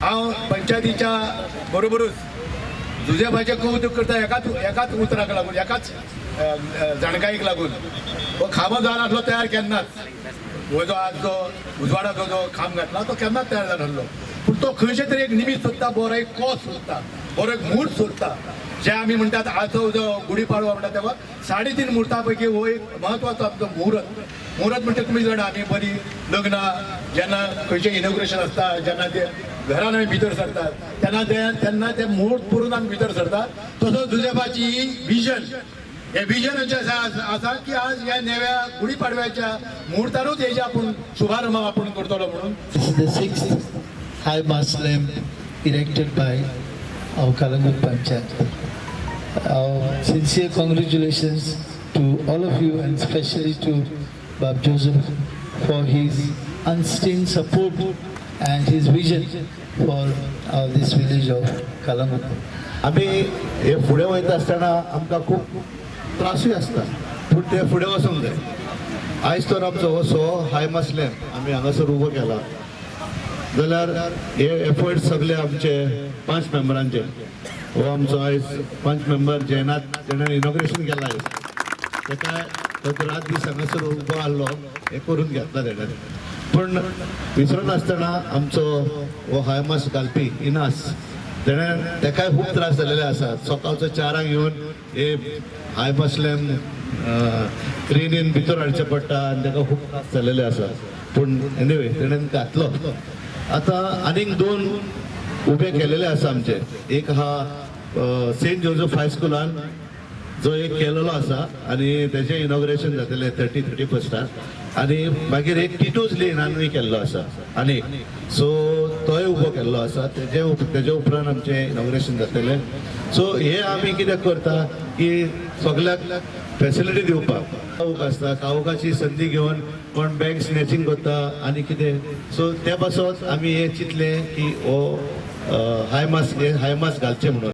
हांव पंचायतीच्या बरोबरूच जुजेबाचें कौतुक करता एकाच एकाच उतराक लागून, एकाच जाणकायेक लागून. हो खांबो जावन आसलो तयार केन्नाच, हो जो आज जो उजवाडाचो जो खांब घातला तो केन्नाच तयार जावन आसलो, पूण तो खंयचे तरी एक निमीत सोदता, बरो एक कॉज सोदता, बरो एक म्हूर्त सोदता. जे आमी म्हणटात आजचो जो गुढीपाडवा म्हणटा तेव्हा 3.5 मुहूर्ता पैकी हो एक म्हत्वाचो आमचो मुहूर्त. मुहूर्त म्हणजे तुमी जाणा, आमी बरी लग्नां जेन्ना खंयचें इनॉग्रेशन आसता, जेन्ना ते घरान आमी भितर सरतात तेन्ना ते तेन्ना ते मुहूर्त करून आमी भितर सरतात. तसोच जुजेबाची ही विजन, हे विजन अशें आसा आसा की आज ह्या नव्या गुढीपाडव्याच्या मुहूर्तारूच हेजे आपूण शुभारंभ आपूण करतलो म्हणून. This is the sixth high mast lamp erected by our Calangute Panchayat. Our sincere congratulations to all of you and especially to Bab Joseph for his unstained support and his vision for this village of Calangute. आमी हे फुडें वयता आसतना आमकां खूब त्रासूय आसता, पूण ते फुडें वचूंक जाय. आयज तर आमचो हो सो हाय मास्ट लॅम्प आमी हांगासर उबो केला जाल्यार हे एफर्ट सगळे आमचे 5 मेंबरांचे. हो आमचो आयज 5 मेंबर जयनाथ, जेणे इनॉग्रेशन केला आयज, तेका तो रात दीस हांगासर उबो आहलो, हें करून घेतला तेणें. पूण विसरनासतना आमचो हो हाय मास्ट घालपी इनास, तेणें तेकाय खूब त्रास जालेले आसा. सकाळचो 4 येवन हे हाय मास्ट लॅम्प क्रेनीन भितर हाडचें पडटा आनी तेका खूब त्रास जालेले आसा. पूण एनिवे तेणें घातलो. आतां आनीक 2 उबे केलेले आसा आमचे. एक आहा सेंट जोजफ हायस्कुलान जो एक केलेलो आसा आनी तेजें इनॉग्रेशन जातलें 31 आनी मागीर एक टिटोज लेनानूय केल्लो आसा आनी सो तोय उबो केल्लो आसा. तेजे उपरांत आमचें इनॉग्रेशन जातलें. सो हे आमी कितें करता की सगळ्याक फेसिलिटी दिवपाक. कावूक आसता, कावकाची संदी घेवन कोण बँक स्नॅचिंग करता आनी कितें, सो ते पासत आमी हें चिंतलें की हो हाय मास्ट, हे हाय मास्ट घालचें म्हणून.